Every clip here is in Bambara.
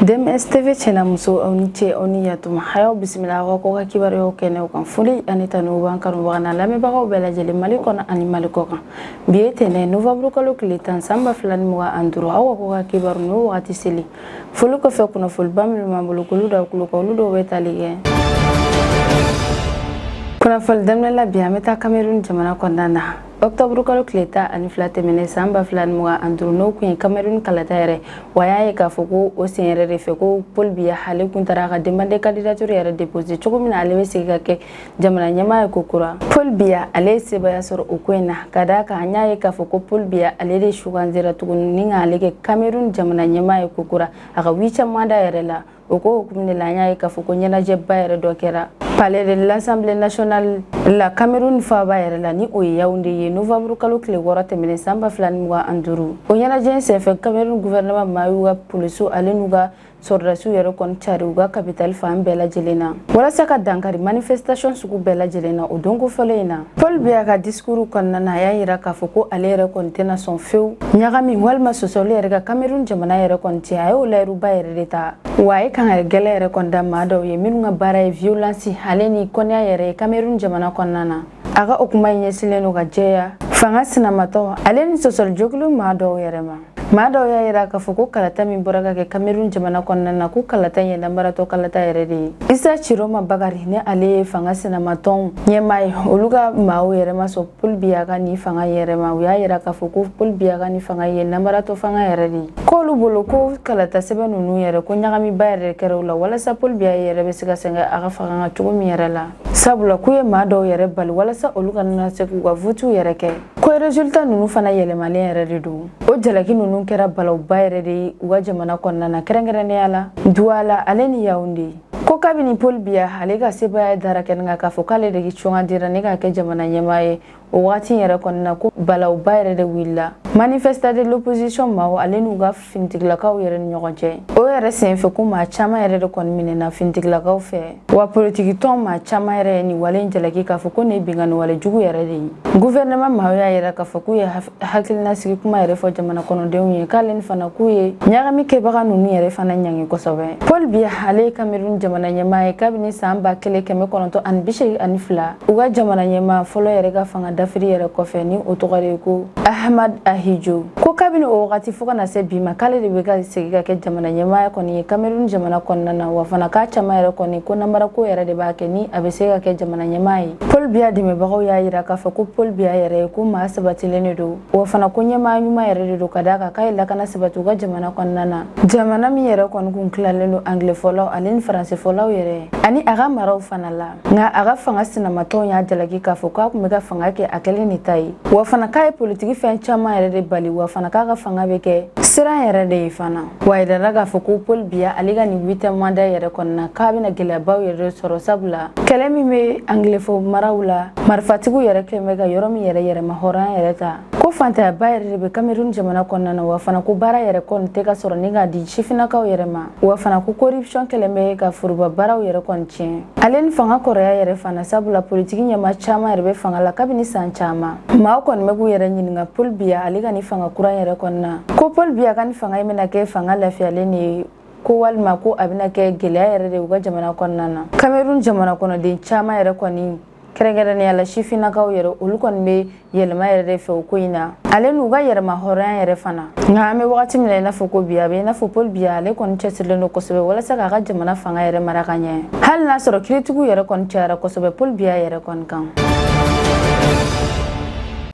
DMS TV cɛ n'a muso, aw ni ce, aw ni yatuma. A y'aw bisimila aw ka kɔkan kibaruyaw kɛnɛw kan. Foli ani tanu b'an kanubaga n'a lamɛnbagaw bɛɛ lajɛlen, Mali kɔnɔ ani Mali kɔ kan. Bi ye tɛnɛ, novembre kalo tile 10, san 2025. Aw ka kɔkan kibaru n'o wagati seli. Foli kɔfɛ, kunnafoniba minnu b'an bolo k'olu da kulo kan, olu dɔw bɛ tali kɛ kunnafoni daminɛ la. Bi, an bɛ taa Cameroun jamana kɔnɔna na. Octobre kalo tile 12 tɛmɛnen san 2025, n'o kun ye Cameroun kalata yɛrɛ wa, y'a ye k'a fɔ ko o sen yɛrɛ de fɛ ko Paul Biya, ale kun taara a ka demande de candidature yɛrɛ déposer cogo min na ale bɛ segin ka kɛ jamana ɲɛmaa ye ko kura. Paul Biya, ale ye sebaaya sɔrɔ o ko in na, ka d'a kan an y'a ye k'a fɔ ko Paul Biya, ale de sugandira tuguni ni k'ale kɛ Cameroun jamana ɲɛmaa ye ko kura a ka huitième mandat yɛrɛ la. O ko hukumu de la, an y'a ye k'a fɔ ko ɲɛnajɛba yɛrɛ dɔ kɛra Palais de l'Assemblée nationale la, Cameroun faaba yɛrɛ la, ni o ye Yaoundé ye, novembre kalo tile 6 tɛmɛnen san 2025. O ɲɛnajɛ in senfɛ, Cameroun gouvernement maa y'u ka polisiw ale n'u ka sɔrɔdasiw yɛrɛ kɔni cari u ka capitale fan bɛɛ lajɛlen na walasa ka dankari manifestation sugu bɛɛ lajɛlen na. O don kofɔlen in na, Paul Biya ka discours kɔnɔna na, a y'a yira k'a fɔ ko ale yɛrɛ kɔni tɛna sɔn fewu ɲagami walima sɔsɔli yɛrɛ ka Cameroun jamana yɛrɛ kɔni cɛ. A y'o layiruba yɛrɛ de ta wa, a ye kangari gɛlɛn yɛrɛ kɔni da maa dɔw ye minnu ka baara ye violence ale ni kɔnniya yɛrɛ ye Cameroun jamana kɔnɔna na. A ka o kuma in ɲɛsinnen don ka jɛya fanga sinamatɔ ale ni sɔsɔlijɛkulu maa dɔw yɛrɛ ma. Maa dɔw y'a yira k'a fɔ ko kalata min bɔra ka kɛ Cameroun jamana kɔnɔna na, ko kalata in ye namaratɔ kalata yɛrɛ de ye. Isa Ciroma Bakari, ni ale ye fanga sinamatɔnw ɲɛmaa ye, olu ka maaw yɛrɛ ma sɔn Paul Biya ka nin fanga yɛrɛ ma. U y'a yira k'a fɔ ko Paul Biya ka nin fanga ye namaratɔ fanga yɛrɛ de ye, k'olu bolo ko kalata sɛbɛn ninnu yɛrɛ, ko ɲagamiba yɛrɛ kɛra u la walasa Paul Biya yɛrɛ bɛ se ka sɛgɛn a ka fanga kan cogo min yɛrɛ la, sabula k'u ye maa dɔw yɛrɛ bali walasa olu kana se k'u ka votew yɛrɛ kɛ, ko résultat ninnu fana yɛlɛmalen yɛrɛ de don. O jalaki ninnu kɛra balawba yɛrɛ de ye u ka jamana kɔnɔna na, kɛrɛnkɛrɛnnenya la Douala ale ni Yaoundé. Ko kabini Paul Biya ale ka sebaaya dara kɛnɛ kan k'a fɔ k'ale de sugandira ne k'a kɛ jamana ɲɛmaa ye, o waati yɛrɛ kɔnɔna ko balawba yɛrɛ de wulila manifestant de l'opposition maaw ale n'u ka finitigilakaw yɛrɛ ni ɲɔgɔn cɛ. O yɛrɛ senfɛ, ko maa caman yɛrɛ de kɔni minɛna finitigilakaw fɛ wa, politiki tɔn maa caman yɛrɛ ye nin wale in jalaki k'a fɔ ko nin ye binkanni wale jugu yɛrɛ de ye. Gouvernement maaw y'a yira k'a fɔ k'u ye hakilina sigi kuma yɛrɛ fɔ jamana kɔnɔdenw ye, k'ale ni fana k'u ye ɲagami kɛbaga ninnu yɛrɛ fana ɲangi kosɛbɛ. Paul Biya, ale ye Cameroun jamana ɲɛmaa ye kabini san 1982, u ka jamana ɲɛmaa fɔlɔ yɛrɛ ka fanga dafiri yɛrɛ kɔfɛ, ni o tɔgɔ de ye ko Ahmad Ahijo. Ko kabini o wagati fo ka na se bi ma, k'ale de bɛ ka segin ka kɛ jamana ɲɛmaa kɔni ye Cameroun jamana kɔnɔna na. Wa fana k'a caman yɛrɛ kɔni ko namarako yɛrɛ de b'a kɛ ni a bɛ se ka kɛ jamana ɲɛmaa ye. Paul Biya dɛmɛbagaw y'a yira k'a fɔ ko Paul Biya yɛrɛ ye ko maa sabatilen de don, wa fana ko ɲɛmaa ɲuman yɛrɛ de don, ka d'a kan k'a ye lakana sabati u ka jamana kɔnɔna na, jamana min yɛrɛ kɔni kun tilalen don angilɛ fɔlaw ale ni faransɛ fɔlaw yɛrɛ ani a ka maraw fana la. Nka a ka fanga sinamatɔnw y'a jalaki k'a fɔ k'a kun bɛ ka fanga kɛ a kɛlen de ta ye, wa fana k'a ye politiki fɛn caman yɛrɛ de bali, wa fana k'a ka fanga bɛ kɛ siran yɛrɛ de ye fana. Wa yirala k'a fɔ ko Paul Biya, ale ka nin huitième mandat yɛrɛ kɔnɔna, k'a bɛna gɛlɛyabaw yɛrɛ sɔrɔ, sabula kɛlɛ min bɛ angilɛfɔ maraw la, marifatigiw yɛrɛ kɛlen bɛ ka yɔrɔ min yɛrɛ yɛrɛma hɔrɔnya yɛrɛ ta, ko fantayaba yɛrɛ de bɛ Cameroun jamana kɔnɔna na, wa fana ko baara yɛrɛ kɔni tɛ ka sɔrɔ ni k'a di sifinnakaw yɛrɛ ma, wa fana ko corruption kɛlen bɛ ka foroba baaraw yɛrɛ kɔni tiɲɛ, ale ni fanga kɔrɔya yɛrɛ fana, sabula politiki ɲɛmaa caman yɛrɛ bɛ fanga la kabini san caman. Maaw kɔni bɛ k'u yɛrɛ ɲininka Paul Biya ale ka ni fanga kura yɛrɛ kɔnɔna, ko Paul Biya ka ni fanga in bɛna kɛ fanga lafiyalen de ye ko walima ko a bɛna kɛ gɛlɛya yɛrɛ de u ka jamana kɔnɔna na. Cameroun jamana kɔnɔden caman yɛrɛ kɔni, kɛrɛnkɛrɛnnenya la sifinnakaw yɛrɛ, olu kɔni bɛ yɛlɛma yɛrɛ de fɛ o ko in na, ale n'u ka yɛrɛma hɔrɔnya yɛrɛ fana. Nka an bɛ wagati min na i n'a fɔ ko bi, a bɛ i n'a fɔ Paul Biya, ale kɔni cɛsirilen don kosɛbɛ walasa k'a ka jamana fanga yɛrɛ mara ka ɲɛ, hali n'a sɔrɔ kiritigiw yɛrɛ kɔni cayara kosɛbɛ Paul Biya yɛrɛ kɔni kan.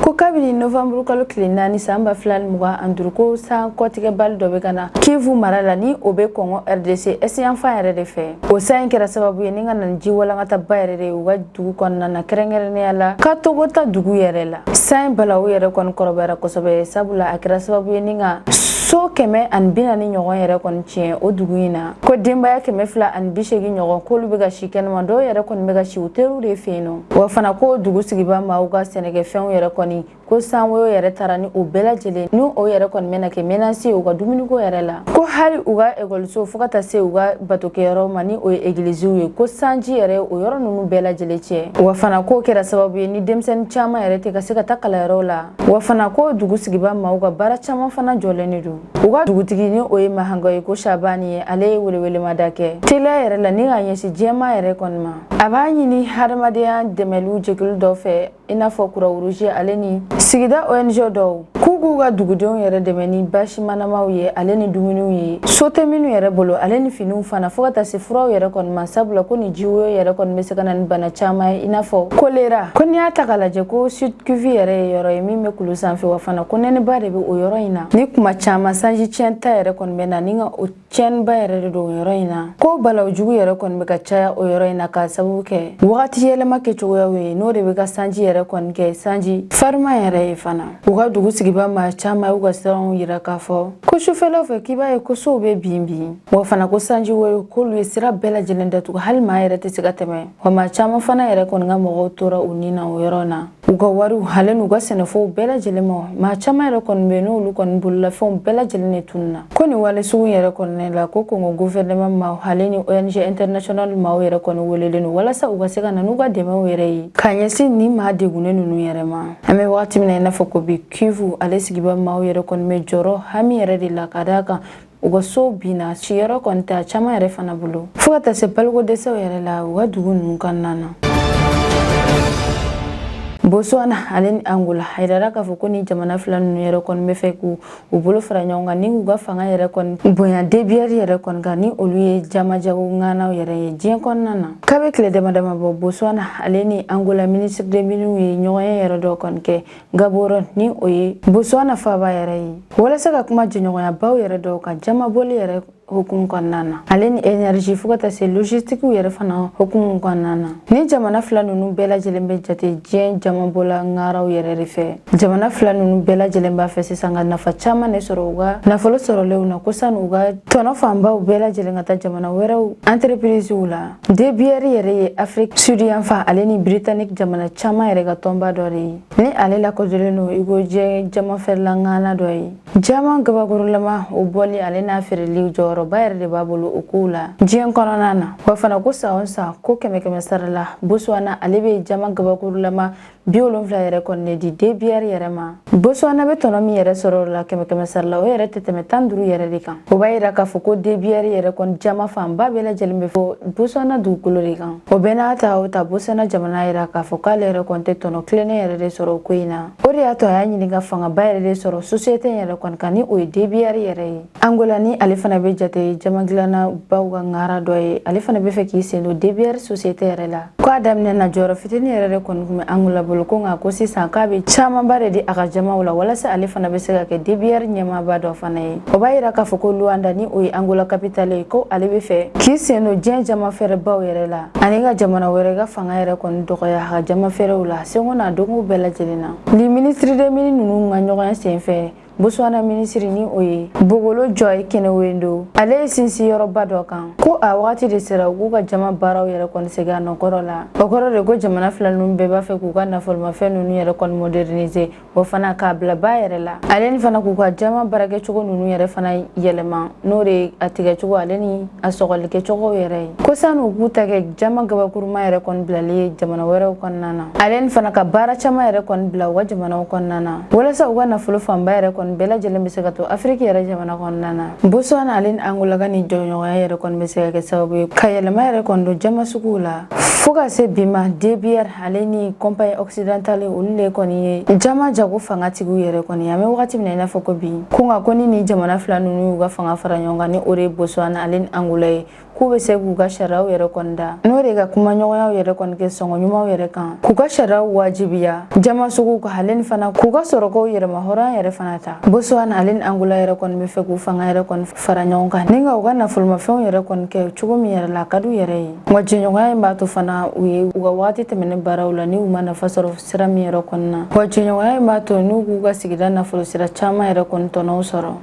Ko kabini novembre kalo tile 4 san 2025, ko san kɔtigɛbali dɔ bɛ ka na Kivu mara la, ni o bɛ Kɔngɔ RDC est yanfan yɛrɛ de fɛ. O san in kɛra sababu ye ni ka na ni ji walankataba yɛrɛ de ye u ka dugu kɔnɔna na, kɛrɛnkɛrɛnnenya la Katogota dugu yɛrɛ la. San in balawu yɛrɛ kɔni kɔrɔbayara kosɛbɛ, sabula a kɛra sababu ye ni ka so 140 ɲɔgɔn yɛrɛ kɔni tiɲɛ o dugu in na. Ko denbaya 280 ɲɔgɔn, k'olu bɛ ka si kɛnɛma, dɔw yɛrɛ kɔni bɛ ka si u teriw de fɛ yen nɔ. Wa fana ko dugu sigiba maaw ka sɛnɛkɛfɛnw yɛrɛ kɔni Ko sanwoyo yɛrɛ taara ni o bɛɛ lajɛlen, ni o yɛrɛ kɔni bɛna kɛ menace ye u ka dumuniko yɛrɛ la. Ko hali u ka ekɔliso fo ka taa se u ka batokɛyɔrɔ ma, ni o ye egiliziw ye, ko sanji yɛrɛ o yɔrɔ ninnu bɛɛ lajɛlen tiɲɛ. Wa fana k'o kɛra sababu ye ni denmisɛnnin caman yɛrɛ tɛ ka se ka taa kalanyɔrɔw la. Wa fana ko dugu sigiba maaw ka baara caman fana jɔlen de don. U ka dugutigi, ni o ye Mahangayi ko Shabani ye, ale ye welewelemada kɛ teliya yɛrɛ la ni k'a ɲɛsin diɲɛmaa yɛrɛ kɔni ma. A b'a ɲini hadamadenya dɛmɛliw jɛkulu dɔ fɛ, i n'a fɔ Croix-Rouge ale ni sigida ONG dɔw, k'u k'u ka dugudenw yɛrɛ dɛmɛ ni basi manamaw ye ale ni dumuniw ye, so tɛ minnu yɛrɛ bolo, ale ni finiw fana, fo ka taa se furaw yɛrɛ kɔni ma, sabula ko ni jiwoyo yɛrɛ kɔni bɛ se ka na ni bana caman ye, i n'a fɔ kolera. Ko n'i y'a ta k'a lajɛ, ko Sud Kivu yɛrɛ ye yɔrɔ ye min bɛ kulu sanfɛ, wa fana ko nɛnɛba de bɛ o yɔrɔ in na ni kuma caman sanji tiɲɛta yɛrɛ kɔni bɛ na ni ka o tiɲɛniba yɛrɛ de don o yɔrɔ in na. Ko balaw jugu yɛrɛ kɔni bɛ ka caya o yɔrɔ in na k'a sababu kɛ wagati yɛlɛma kɛcogoyaw ye, n'o de bɛ ka sanji yɛrɛ kɔni kɛ sanji farima yɛrɛ ye fana. U ka dugu sigiba maa caman y'u ka siranw yira k'a fɔ ko sufɛlaw fɛ, k'i b'a ye ko sow bɛ bin bin, wa fana ko sanji woyo k'olu ye sira bɛɛ lajɛlen datugu, hali maa yɛrɛ tɛ se ka tɛmɛ. Wa maa caman fana yɛrɛ kɔni ka mɔgɔw tora u ni na o yɔrɔ na, u ka wariw ale n'u ka sɛnɛfɛnw bɛɛ lajɛlen ma. Maa caman yɛrɛ kɔni bɛ yen, n'olu kɔni bololafɛnw bɛɛ lajɛlen de tununna. Ko nin wale sugu yɛrɛ kɔni la, ko Kongo gouvernement maaw ale ni ONG international maaw yɛrɛ kɔni welelen don walasa u ka se ka na n'u ka dɛmɛw yɛrɛ ye ka ɲɛsin nin maa degunnen ninnu yɛrɛ ma. An bɛ wagati min na i n'a fɔ ko bi, Kivu ale sigiba maaw yɛrɛ kɔni bɛ jɔrɔ hami yɛrɛ de la, ka d'a kan u ka sow binna, siyɔrɔ kɔni tɛ a caman yɛrɛ fana bolo, fo ka taa se baloko dɛsɛw yɛrɛ la u ka dugu ninnu kɔnɔna na. Botswana ale ni Angola, a yirara k'a fɔ ko ni jamana fila ninnu yɛrɛ kɔni bɛ fɛ k'u u bolo fara ɲɔgɔn kan ni k'u ka fanga yɛrɛ kɔni bonya De Beers yɛrɛ kɔni kan, ni olu ye jama jago ŋanaw yɛrɛ ye diɲɛ kɔnɔna na. Kabi tile dama dama bɔ, Botswana ale ni Angola ministre des mines ye ɲɔgɔnye yɛrɛ dɔ kɔni kɛ Gaborone, ni o ye Botswana faaba yɛrɛ ye, walasa ka kuma jɛɲɔgɔnyabaw yɛrɛ dɔw kan jama bɔli yɛrɛ hukumu kɔnɔna na, ale ni énergie, fo ka taa se logistique yɛrɛ fana hukumu kɔnɔna na. Ni jamana fila ninnu bɛɛ lajɛlen bɛ jate diɲɛ jamabɔla ŋaraw yɛrɛ de fɛ. Jamana fila ninnu bɛɛ lajɛlen b'a fɛ sisan ka nafa caman de sɔrɔ u ka nafolo sɔrɔlenw na, ko sani u ka tɔnɔ fanbaw bɛɛ lajɛlen ka taa jamana wɛrɛw entreprisew la. De Beers yɛrɛ ye Afrique Sud yanfan ale ni Britannique jamana caman yɛrɛ ka tɔnba dɔ de ye, ni ale lakodɔnlen don i ko diɲɛ jama feerela ŋana dɔ ye. Jama gabakurulama o bɔli ale n'a feereli, jɔyɔrɔba yɛrɛ de b'a bolo o kow la diɲɛ kɔnɔna na. Wa fana ko san o san, ko kɛmɛ kɛmɛ sara la, Botswana ale bɛ jama gabakurulama 70 yɛrɛ kɔni de di De Beers yɛrɛ ma. Botswana bɛ tɔnɔ min yɛrɛ sɔrɔ o la kɛmɛ kɛmɛ sara la, o yɛrɛ tɛ tɛmɛ 15 yɛrɛ de kan. O b'a yira k'a fɔ ko De Beers yɛrɛ kɔni jama fanba bɛɛ lajɛlen bɛ fɔ Botswana dugukolo de kan. O bɛɛ n'a ta o ta, Botswana jamana yira k'a fɔ k'ale yɛrɛ kɔni tɛ tɔnɔ tilennen yɛrɛ de sɔrɔ o ko in na. O de y'a to a y'a ɲini ka fangaba yɛrɛ de sɔrɔ société in yɛrɛ kɔni kan, ni o ye De Beers yɛrɛ ye. Angola, ni ale fana bɛ jate jama dilanna baw ka ŋara dɔ ye, ale fana bɛ fɛ k'i sen don De Beers société yɛrɛ la. Ko a daminɛ na, jɔyɔrɔ fitinin yɛrɛ de kɔni tun bɛ Angola bolo, ko nka ko sisan k'a bɛ camanba de di a ka jamaw la walasa ale fana bɛ se ka kɛ De Beers ɲɛmaaba dɔ fana ye. O b'a yira k'a fɔ ko Luanda, ni o ye Angola capitale ye, ko ale bɛ fɛ k'i sen don diɲɛ jama feerebaw yɛrɛ la ani ka jamana wɛrɛ ka fanga yɛrɛ kɔni dɔgɔya a ka jama feerew la seko n'a dɔnko bɛɛ lajɛlen na. Ni ministre des mines ninnu ka ɲɔgɔnya senfɛ, Botswana minisiri, ni o ye Bogolo Joy Kenewendo, ale ye sinsin yɔrɔba dɔ kan ko a wagati de sera u k'u ka jama baaraw yɛrɛ kɔni segin a nɔkɔrɔ la. O kɔrɔ de ko jamana fila ninnu bɛɛ b'a fɛ k'u ka nafolomafɛn ninnu yɛrɛ kɔni moderniser, o fana k'a bila ba yɛrɛ la, ale ni fana k'u ka jama baarakɛcogo ninnu yɛrɛ fana yɛlɛma, n'o de ye a tigɛcogo ale ni a sɔgɔlikɛcogo yɛrɛ ye. Ko sani u k'u ta kɛ jama gabakuruma yɛrɛ kɔni bilali ye jamana wɛrɛw kɔnɔna na, ale ni fana ka baara caman yɛrɛ kɔni bila u ka jamanaw kɔnɔna na, walasa u ka nafolo fanba yɛrɛ kɔni bɛɛ lajɛlen bɛ se ka to Afiriki yɛrɛ jamana kɔnɔna na. Botswana ale ni Angola ka nin jɔɲɔgɔnya yɛrɛ kɔni bɛ se ka kɛ sababu ye ka yɛlɛma yɛrɛ kɔni don jama suguw la. Fo ka se bi ma, De Beers ale ni Compagnie Occidentale, olu de kɔni ye jama jago fangatigiw yɛrɛ kɔni ye an bɛ wagati min na i n'a fɔ ko bi. Ko nka ko ni nin jamana fila ninnu y'u ka fanga fara ɲɔgɔn kan, ni o de ye Botswana ale ni Angola ye, k'u bɛ se k'u ka sariyaw yɛrɛ kɔni da, n'o de ka kumaɲɔgɔnyaw yɛrɛ kɔni kɛ sɔngɔ ɲumanw yɛrɛ kan, k'u ka sariyaw wajibiya jama suguw kan, ale ni fana k'u ka sɔrɔkow yɛrɛma hɔrɔnya yɛrɛ fana ta. Botswana ale ni Angola yɛrɛ kɔni bɛ fɛ k'u fanga yɛrɛ kɔni fara ɲɔgɔn kan ni ka u ka nafolomafɛnw yɛrɛ kɔni kɛ cogo min yɛrɛ la a ka d'u yɛrɛ ye. Wa jɛɲɔgɔnya in b'a to fana u ye u ka wagati tɛmɛnen baaraw la ni u ma nafa sɔrɔ sira min yɛrɛ kɔni na. Wa jɛɲɔgɔnya in b'a to n'u k'u ka sigida nafolo sira caman yɛrɛ kɔni tɔnɔw sɔrɔ.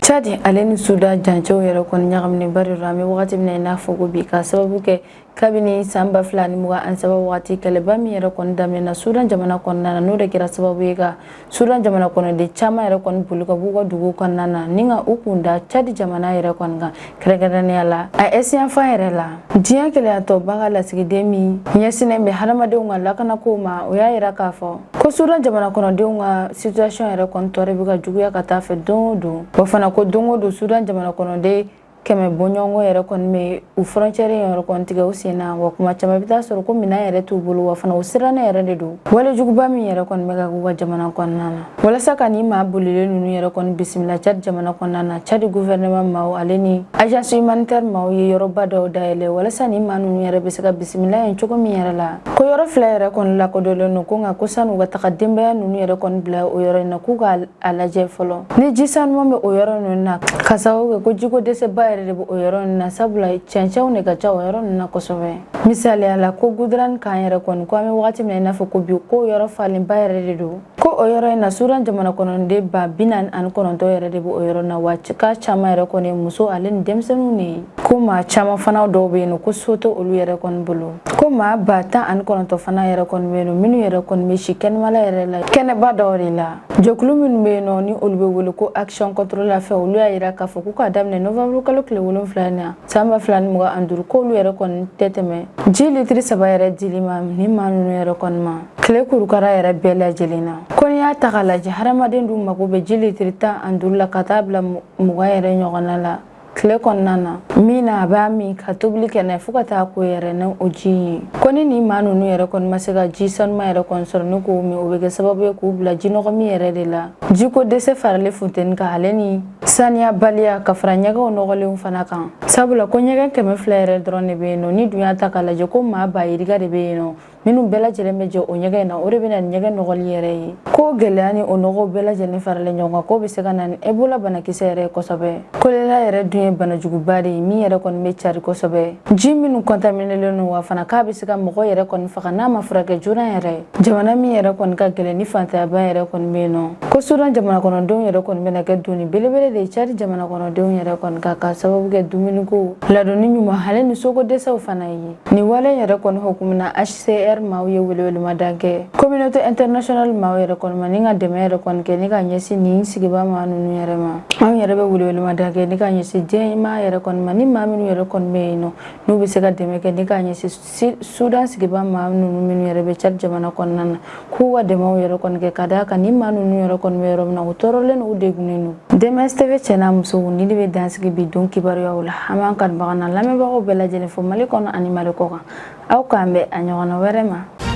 Chad ale ni Sudan jancɛw yɛrɛ kɔni ɲagaminenba de don an bɛ wagati min na i n'a fɔ ko bi, k'a sababu kɛ Kabini san 2023 wagati kɛlɛba min yɛrɛ kɔni daminɛna Sudan jamana kɔnɔna na, n'o de kɛra sababu ye ka Sudan jamana kɔnɔden caman yɛrɛ kɔni boli ka b'u ka dugu kɔnɔna na ni ka u kun da Cadi jamana yɛrɛ kɔni kan, kɛrɛnkɛrɛnnenya la a est yanfan yɛrɛ la. Diɲɛ kelenyatɔnba ka lasigiden min ɲɛsinnen bɛ hadamadenw ka lakanako ma, o y'a yira k'a fɔ ko Sudan jamana kɔnɔdenw ka situation yɛrɛ kɔni tɔ de bɛ ka juguya ka taa fɛ don o don. O fana ko don o don Sudan jamana kɔnɔden 100 bɔɲɔgɔnko yɛrɛ kɔni bɛ u frontière yɛrɛ kɔni tigɛ u sen na, wa kuma caman i bɛ taa sɔrɔ ko minɛn yɛrɛ t'u bolo, wa fana u sirannen yɛrɛ de don walejuguba min yɛrɛ kɔni bɛ ka k'u ka jamana kɔnɔna na. Walasa ka nin maa bolilen ninnu yɛrɛ kɔni bisimila Tchad jamana kɔnɔna na, Tchad gouvernement maaw ale ni agence humanitaire maaw ye yɔrɔba dɔw dayɛlɛ walasa nin maa ninnu yɛrɛ bɛ se ka bisimila yen cogo min yɛrɛ la. Ko yɔrɔ fila yɛrɛ kɔni lakodɔnlen don, ko nka ko san'u ka taga denbaya ninnu yɛrɛ kɔni bila o yɔrɔ in na, k'u ka a lajɛ fɔlɔ ni ji sanuman bɛ o yɔrɔ ninnu na, ka sababu kɛ ko jiko dɛsɛba yɛrɛ de bɛ o yɔrɔ ninnu na, sabula cɛncɛnw de ka ca o yɔrɔ ninnu na kosɛbɛ. Misaliya la, ko Gudran camp yɛrɛ kɔni, ko an bɛ wagati min na i n'a fɔ ko bi, ko yɔrɔ falenba yɛrɛ de don, ko o yɔrɔ in na Sudan jamana kɔnɔden 49,000 yɛrɛ de bɛ o yɔrɔ na, wa k'a caman yɛrɛ kɔni ye muso ale ni denmisɛnninw de ye. Ko maa caman fana dɔw bɛ yen nɔ ko so tɛ olu yɛrɛ kɔni bolo, ko maa 19,000 fana yɛrɛ kɔni bɛ yen nɔ minnu yɛrɛ kɔni bɛ si kɛnɛmala yɛrɛ la kɛnɛba dɔw de la. Jɛkulu minnu bɛ yen nɔ ni olu bɛ wele ko Action contre la faim, olu y'a yira k'a fɔ k'u k'a daminɛ novembre kalo tile 7 in na san 2025, k'olu yɛrɛ kɔni tɛ tɛmɛ ji litiri 3 yɛrɛ dili ma ni maa ninnu yɛrɛ kɔni ma tile kurukara yɛrɛ bɛɛ lajɛlen na. Ko n'i y'a ta k'a lajɛ, hadamaden dun mago bɛ ji litiri 15 la ka taa bila 20 yɛrɛ ɲɔgɔnna la tile kɔnɔna na, min na a b'a min ka tobili kɛ n'a ye fo ka taa ko yɛrɛ ni o ji ye. Ko ni nin maa ninnu yɛrɛ kɔni ma se ka ji sanuma yɛrɛ kɔni sɔrɔ ni k'o min, o bɛ kɛ sababu ye k'u bila jinɔgɔ min yɛrɛ de la. Jiko dɛsɛ faralen funteni kan ale ni saniyabaliya ka fara ɲɛgɛnw nɔgɔlenw fana kan, sabula ko ɲɛgɛn 200 yɛrɛ dɔrɔn de bɛ yen nɔ. Ni dun y'a ta k'a lajɛ ko maa ba yirika de bɛ yen nɔ minnu bɛɛ lajɛlen bɛ jɛ o ɲɛgɛn in na, o de bɛ na ni ɲɛgɛn nɔgɔli yɛrɛ ye. Ko gɛlɛya ni o nɔgɔw bɛɛ lajɛlen faralen ɲɔgɔn kan, k'o bɛ se ka na ni Ebola banakisɛ yɛrɛ ye kosɛbɛ. Kolera yɛrɛ dun ye banajuguba de ye min yɛrɛ kɔni bɛ cari kosɛbɛ ji minnu kɔntaminelen don, wa fana k'a bɛ se ka mɔgɔ yɛrɛ kɔni faga n'a ma furakɛ joona yɛrɛ. Jamana min yɛrɛ kɔni ka gɛlɛn ni fantanyaba yɛrɛ kɔni bɛ yen nɔ, ko Sudan jamana kɔnɔdenw yɛrɛ kɔni bɛna kɛ doni belebele de ye Cadi jamana kɔnɔdenw yɛrɛ kɔni kan, ka sababu kɛ dumuniko, ladonni ɲuman ale ni soko dɛsɛw fana ye. Nin wale yɛrɛ kɔni hukumu na, HCR maaw ye welewelemada kɛ communauté internationale maaw yɛrɛ kɔni ma ni ka dɛmɛ yɛrɛ kɔni kɛ ni ka ɲɛsin nin sigiba maa ninnu yɛrɛ ma. Anw yɛrɛ bɛ welewelemada kɛ ni ka ɲɛsin diɲɛ maa yɛrɛ kɔni ma, ni maa minnu yɛrɛ kɔni bɛ yen nɔ n'u bɛ se ka dɛmɛ kɛ ni ka ɲɛsin Sudan sigiba maa ninnu minnu yɛrɛ bɛ Cadi jamana kɔnɔna na, k'u ka dɛmɛw yɛrɛ kɔni kɛ, ka d'a kan ni maa ninnu yɛrɛ kɔni bɛ yɔrɔ min na, u tɔɔrɔlen don, u degunnen don. DMS TV cɛ n'a muso, nin de bɛ dan sigi bi don kibaruyaw la. An b'an kanubaga n'an lamɛnbagaw bɛɛ lajɛlen fo Mali kɔnɔ ani Mali kɔ kan. Aw k'an bɛn a ɲɔgɔnna wɛrɛ ma.